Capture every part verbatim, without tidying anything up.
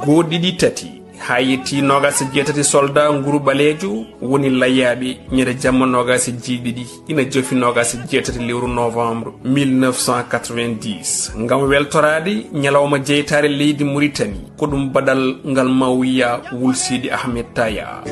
Goo ɗiɗi tati, haa yetti noogaas e jeetati solda nguru ɓaleejo woni layyaaɓe ñande jamma noogaas e jeeɗiɗi, ina jofi noogaas e jeetati lewru novembre mille neuf cent quatre-vingt-dix, ngam weltoraade ñalawma jeytaare leydi Muritani. Ko ɗum baɗal ngal Mawiya Wul Sidi Ahmed Taya.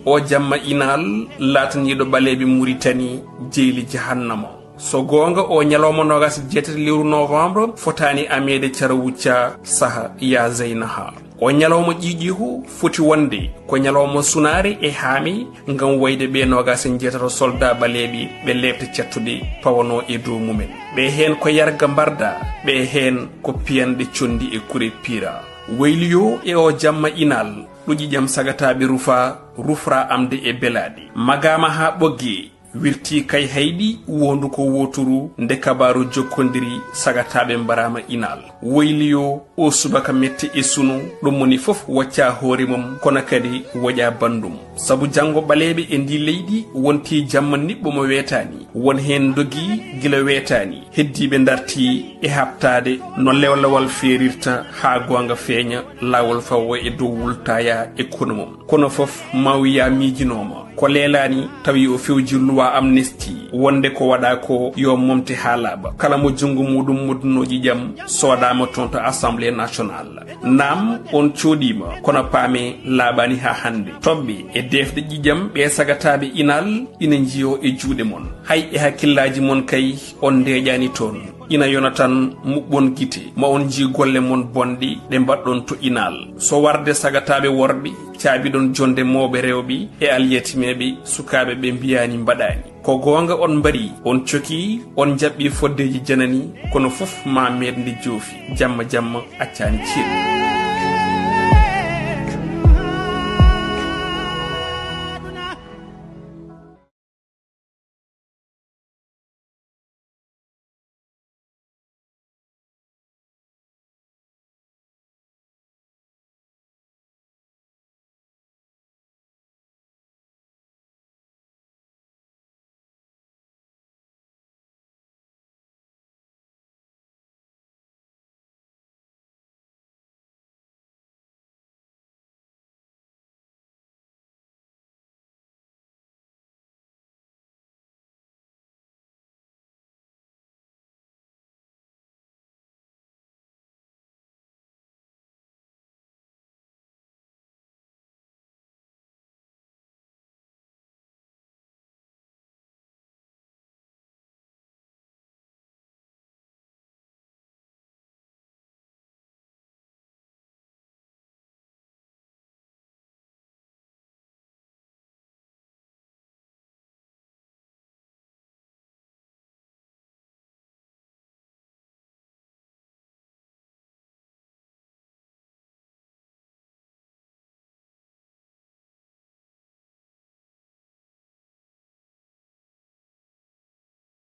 O jamma inaal laataniiɗo ɓaleeɓe Muritani jeyli jahannama. So goonga, o ñalawma noogaas e jeetati lewru novembre fotaani ameede cara wucca saha ya zeynaha. O ñalawma ƴiiƴiihu foti wonde ko ñalawma sunaare e haami ngam wayde ɓe noogaas e jeetato solda ɓaleeɓe ɓe leeɓte cattuɗe pawanoo e dow mumen. Ɓe heen ko yarga mbarda, ɓe heen ko piyanɗe conndi e kure piira. Weyliyo e o jamma inaal, ɗo ƴiiƴam sagataaɓe rufa, rufra amde e belaaɗe. Magaama haa ɓogge, wirti kay hayɗi wondu ko wooturu nde kabaaru jokkondiri sagataaɓe mbaraama inaal. Woyliyo o subaka mette e sunu, ɗum woni fof wacca hoore mum, kono kadi woƴa banndum. Sabu janngo ɓaleeɓe e ndi leydi wonti jamma niɓɓo mo weetaani. Won heen ndogi gila weetaani, heddiiɓe ndarti e haɓtaade no lewlewal feerirta haa goonga feeña, laawol fawo e dow wultaya e konu mum. Kono fof Mawiya miijinooma ko leelaani, tawi o fewji loi amnesty wonde ko waɗa ko yo momte haa laaɓa. Kala mo junngo muɗum moddunoo ƴiiƴam soodaama toon to Assemblée nationale. Naam, on cooɗiima, kono paame laaɓaani haa hannde. Toɓɓe e deefɗe ƴiiƴam ɓe sagataaɓe inaal ina njiyo e juuɗe mon. Hay e hakkillaaji mon kay on ndeeƴaani toon. Ina yona tan muɓɓon gite, ma on njii golle mon bonɗe ɗe mbaɗɗon to inaal. So warde sagataaɓe worɓe, caabiɗon jonde mawɓe rewɓe e alyatimeeɓe sukaaɓe ɓe mbiyaani mbaɗaani. Ko goonga on mbari, on coki, on njaɓɓi foddeeji janani, kono fof ma meeɗ nde joofi, jamma jamma accaani ceeɗu.